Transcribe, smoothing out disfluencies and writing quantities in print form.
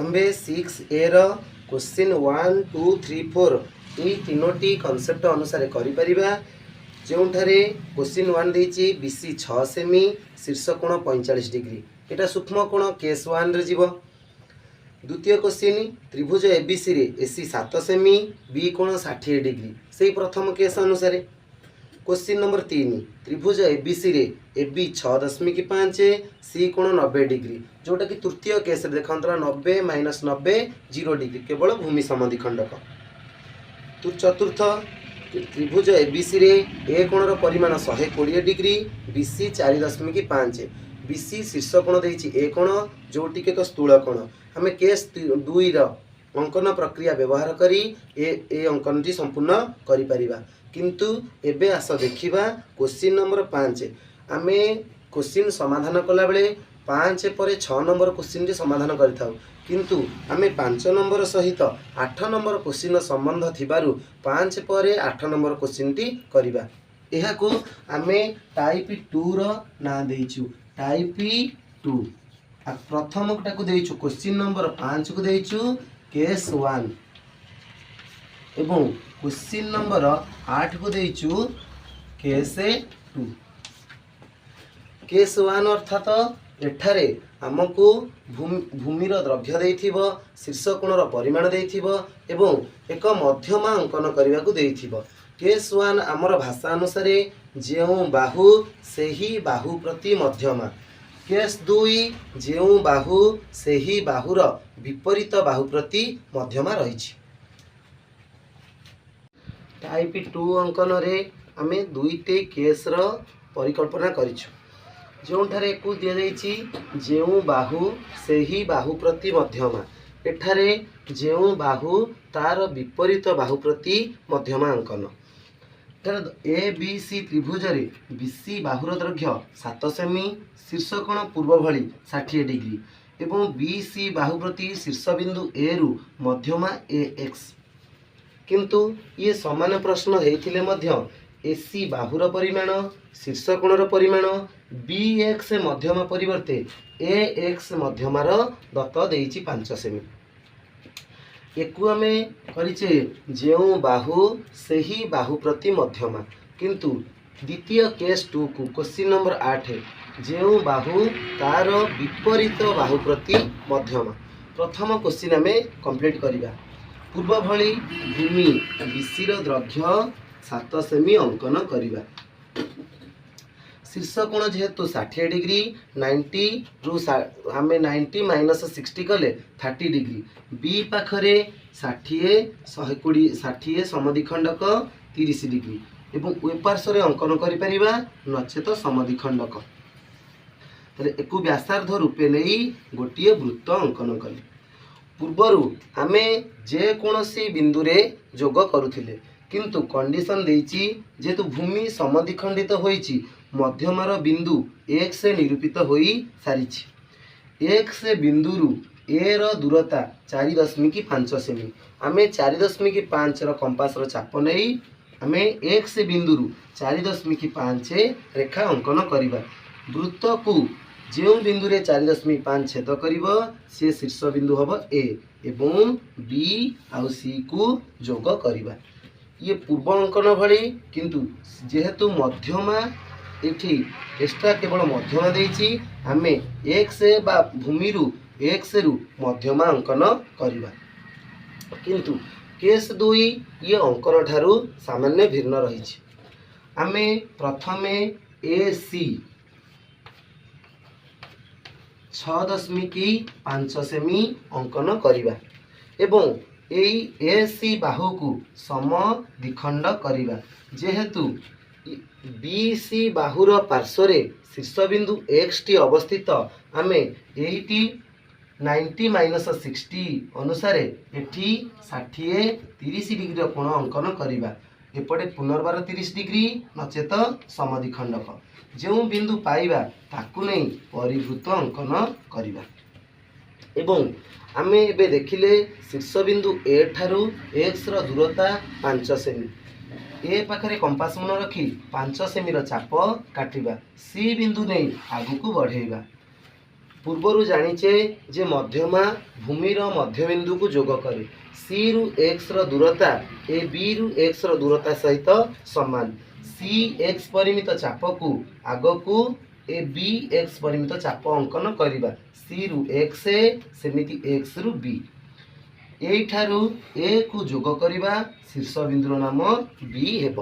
ଆମ୍ଭେ 6 ଏର କ୍ୱେଶ୍ଚିନ୍ 1, 2, 3, 4 ଏଇ ତିନୋଟି କନସେପ୍ଟ ଅନୁସାରେ କରିପାରିବା, ଯେଉଁଠାରେ କ୍ୱେଶ୍ଚିନ୍ 1 ଦେଇଛି ବିସି 6 ସେମି, ଶୀର୍ଷ କୋଣ 45 ଡିଗ୍ରୀ। ଏଇଟା ସୂକ୍ଷ୍ମ କୋଣ, କେସ୍ 1ରେ ଯିବ। ଦ୍ୱିତୀୟ କ୍ୱେଶ୍ଚିନ୍, ତ୍ରିଭୁଜ ଏବିସିରେ ଏସି 7 ସେମି, ବି କୋଣ 60 ଡିଗ୍ରୀ, ସେଇ ପ୍ରଥମ କେସ୍ ଅନୁସାରେ। କ୍ୱେଶ୍ଚିନ୍ ନମ୍ବର 3, ତ୍ରିଭୁଜ ଏବିସିରେ এবି 6.5, ସି କୋଣ 90 ଡିଗ୍ରୀ, ଯେଉଁଟାକି ତୃତୀୟ କେସ୍ରେ ଦେଖନ୍ତୁ, 90 ମାଇନସ୍ 90 0 ଡିଗ୍ରୀ, କେବଳ ଭୂମି ସମଦ୍ୱିଖଣ୍ଡକ। ଚତୁର୍ଥ, ତ୍ରିଭୁଜ ଏବିସିରେ ଏ କୋଣର ପରିମାଣ 120 ଡିଗ୍ରୀ, ବିସି 4.5। ବିସି ଶୀର୍ଷ କୋଣ ଦେଇଛି ଏ କୋଣ, ଯେଉଁଟିକି ଏକ ସ୍ଥୂଳ କୋଣ। ଆମେ କେସ୍ 2ର ଅଙ୍କନ ପ୍ରକ୍ରିୟା ବ୍ୟବହାର କରି ଏ ଅଙ୍କନଟି ସମ୍ପୂର୍ଣ୍ଣ କରିପାରିବା। କିନ୍ତୁ ଏବେ ଆସ ଦେଖିବା କ୍ୱେଶ୍ଚିନ୍ ନମ୍ବର 5। ଆମେ କ୍ୱେଶ୍ଚିନ୍ ସମାଧାନ କଲାବେଳେ 5 ପରେ 6 ନମ୍ବର କ୍ୱେଶ୍ଚିନ୍ଟି ସମାଧାନ କରିଥାଉ। କିନ୍ତୁ ଆମେ 5 ନମ୍ବର ସହିତ 8 ନମ୍ବର କ୍ୱେଶ୍ଚିନ୍ର ସମ୍ବନ୍ଧ ଥିବାରୁ 5 ପରେ 8 ନମ୍ବର କ୍ୱେଶ୍ଚିନ୍ଟି କରିବା। ଏହାକୁ ଆମେ ଟାଇପ୍ 2ର ନାଁ ଦେଇଛୁ, ଟାଇପ୍ 2। ଆଉ ପ୍ରଥମଟାକୁ ଦେଇଛୁ, କ୍ୱେଶ୍ଚିନ୍ ନମ୍ବର 5କୁ ଦେଇଛୁ କେସ୍ 1 ଏବଂ କ୍ୱେଶ୍ଚିନ୍ ନମ୍ବର 8କୁ ଦେଇଛୁ କେସ୍ 2। କେସ୍ 1 ଅର୍ଥାତ ଏଠାରେ ଆମକୁ ଭୂମିର ଦୈର୍ଘ୍ୟ ଦେଇଥିବ, ଶୀର୍ଷ କୋଣର ପରିମାଣ ଦେଇଥିବ ଏବଂ ଏକ ମଧ୍ୟମା ଅଙ୍କନ କରିବାକୁ ଦେଇଥିବ। କେସ୍ 1 ଆମର ଭାଷା ଅନୁସାରେ ଯେଉଁ ବାହୁ ସେହି ବାହୁ ପ୍ରତି ମଧ୍ୟମା। କେସ୍ 2, ଯେଉଁ ବାହୁ ସେହି ବାହୁର ବିପରୀତ ବାହୁ ପ୍ରତି ମଧ୍ୟମା ରହିଛି। ଟାଇପ୍ 2 ଅଙ୍କନରେ ଆମେ ଦୁଇଟି କେସ୍ର ପରିକଳ୍ପନା କରିଛୁ, ଯେଉଁଠାରେ ଏକୁ ଦିଆଯାଇଛି ଯେଉଁ ବାହୁ ସେହି ବାହୁ ପ୍ରତି ମଧ୍ୟମା, ଏଠାରେ ଯେଉଁ ବାହୁ ତାର ବିପରୀତ ବାହୁ ପ୍ରତି ମଧ୍ୟମା ଅଙ୍କନ। ଏଠାରେ ଏ ବି ସି ତ୍ରିଭୁଜରେ ବି ସି ବାହୁର ଦୈର୍ଘ୍ୟ 7 ସେମି, ଶୀର୍ଷକୋଣ ପୂର୍ବ ଭଳି 60 ଡିଗ୍ରୀ ଏବଂ ବି ସି ବାହୁ ପ୍ରତି ଶୀର୍ଷବିନ୍ଦୁ ଏରୁ ମଧ୍ୟମା ଏ ଏକ୍ସ। କିନ୍ତୁ ଇଏ ସମାନ ପ୍ରଶ୍ନ ହେଇଥିଲେ ମଧ୍ୟ ଏସି ବାହୁର ପରିମାଣ, ଶୀର୍ଷ କୋଣର ପରିମାଣ ବି ଏକ୍ସ ମଧ୍ୟମା ପରିବର୍ତ୍ତେ ଏ ଏକ୍ସ ମଧ୍ୟମାର ଦତ୍ତ ଦେଇଛି 5 ସେମି। ଏକୁ ଆମେ କରିଛେ ଯେଉଁ ବାହୁ ସେହି ବାହୁ ପ୍ରତି ମଧ୍ୟମା, କିନ୍ତୁ ଦ୍ୱିତୀୟ କେସ୍ 2କୁ, କ୍ୱେଶ୍ଚିନ୍ ନମ୍ବର 8, ଯେଉଁ ବାହୁ ତାର ବିପରୀତ ବାହୁ ପ୍ରତି ମଧ୍ୟମା। ପ୍ରଥମ କ୍ୱେଶ୍ଚିନ୍ ଆମେ କମ୍ପ୍ଲିଟ୍ କରିବା। ପୂର୍ବ ଭଳି ଭୂମି ବିସିର ଦୈର୍ଘ୍ୟ 7 ସେମି ଅଙ୍କନ କରିବା। ଶୀର୍ଷ କୋଣ ଯେହେତୁ 60 ଡିଗ୍ରୀ, 90ରୁ ଆମେ 90 ମାଇନସ୍ 60 କଲେ 30 ଡିଗ୍ରୀ। ବି ପାଖରେ 60, 120, 60 ସମଦ୍ୱିଖଣ୍ଡକ 30 ଡିଗ୍ରୀ ଏବଂ ଏ ପାର୍ଶ୍ୱରେ ଅଙ୍କନ କରିପାରିବା ନଚେତ ସମଦ୍ୱିଖଣ୍ଡକ। ତାହେଲେ ଏକୁ ବ୍ୟାସାର୍ଦ୍ଧ ରୂପେ ନେଇ ଗୋଟିଏ ବୃତ୍ତ ଅଙ୍କନ କଲେ। ପୂର୍ବରୁ ଆମେ ଯେକୌଣସି ବିନ୍ଦୁରେ ଯୋଗ କରୁଥିଲେ, କିନ୍ତୁ କଣ୍ଡିସନ ଦେଇଛି ଯେହେତୁ ଭୂମି ସମଦ୍ୱିଖଣ୍ଡିତ ହୋଇଛି, ମଧ୍ୟମାର ବିନ୍ଦୁ ଏକ୍ସ ନିରୂପିତ ହୋଇ ସାରିଛି। ଏକ୍ସ ବିନ୍ଦୁରୁ ଏ ର ଦୂରତା 4.5 ସେମି। ଆମେ 4.5ର କମ୍ପାସର ଚାପ ନେଇ ଆମେ ଏକ୍ସ ବିନ୍ଦୁରୁ 4.5 ରେଖା ଅଙ୍କନ କରିବା। ବୃତ୍ତକୁ ଯେଉଁ ବିନ୍ଦୁରେ 4.5 ଛେଦ କରିବ, ସେ ଶୀର୍ଷ ବିନ୍ଦୁ ହେବ ଏ ଏବଂ ବି ଆଉ ସି କୁ ଯୋଗ କରିବା। ଇଏ ପୂର୍ବ ଅଙ୍କନ ଭଳି, କିନ୍ତୁ ଯେହେତୁ ମଧ୍ୟମା ଏଠି ଏକ୍ସଟ୍ରା କେବଳ ମଧ୍ୟମା ଦେଇଛି, ଆମେ ଏକ୍ସ ବା ଭୂମିରୁ ଏକ୍ସରୁ ମଧ୍ୟମା ଅଙ୍କନ କରିବା। କିନ୍ତୁ କେସ୍ 2 ଇଏ ଅଙ୍କନ ଠାରୁ ସାମାନ୍ୟ ଭିନ୍ନ ରହିଛି। ଆମେ ପ୍ରଥମେ ଏ ସି 6.5 ସେମି ଅଙ୍କନ କରିବା ଏବଂ ଏଇ ଏ ସି ବାହୁକୁ ସମ ଦ୍ୱିଖଣ୍ଡ କରିବା। ଯେହେତୁ ବି ସି ବାହୁର ପାର୍ଶ୍ୱରେ ଶୀର୍ଷବିନ୍ଦୁ ଏକ୍ସଟି ଅବସ୍ଥିତ, ଆମେ ଏଇଟି 90 ମାଇନସ୍ 60 ଅନୁସାରେ ଏଠି 60, 30 ଡିଗ୍ରୀର କୋଣ ଅଙ୍କନ କରିବା। ଏପଟେ ପୁନର୍ବାର 30 ଡିଗ୍ରୀ ନଚେତ ସମଦ୍ୱିଖଣ୍ଡକ। ଯେଉଁ ବିନ୍ଦୁ ପାଇବା, ତାକୁ ନେଇ ପରିବୃତ୍ତ ଅଙ୍କନ କରିବା। ଏବଂ ଆମେ ଏବେ ଦେଖିଲେ ଶୀର୍ଷବିନ୍ଦୁ ଏ ଠାରୁ ଏକ୍ସର ଦୂରତା 5 ସେମି। ଏ ପାଖରେ କମ୍ପାସ ମୁନ ରଖି 5 ସେମିର ଚାପ କାଟିବା। ସି ବିନ୍ଦୁ ନେଇ ଆଗକୁ ବଢ଼େଇବା। ପୂର୍ବରୁ ଜାଣିଛେ ଯେ ମଧ୍ୟମା ଭୂମିର ମଧ୍ୟବିନ୍ଦୁକୁ ଯୋଗ କରେ। ସିରୁ ଏକ୍ସର ଦୂରତା ଏ ବିରୁ ଏକ୍ସର ଦୂରତା ସହିତ ସମାନ। ସି ଏକ୍ସ ପରିମିତ ଚାପକୁ ଆଗକୁ ଏ ବି ଏକ୍ସ ପରିମିତ ଚାପ ଅଙ୍କନ କରିବା। ସିରୁ ଏକ୍ସ, ସେମିତି ଏକ୍ସରୁ ବି। ଏଇଠାରୁ ଏ କୁ ଯୋଗ କରିବା, ଶୀର୍ଷବିନ୍ଦୁର ନାମ ବି ହେବ।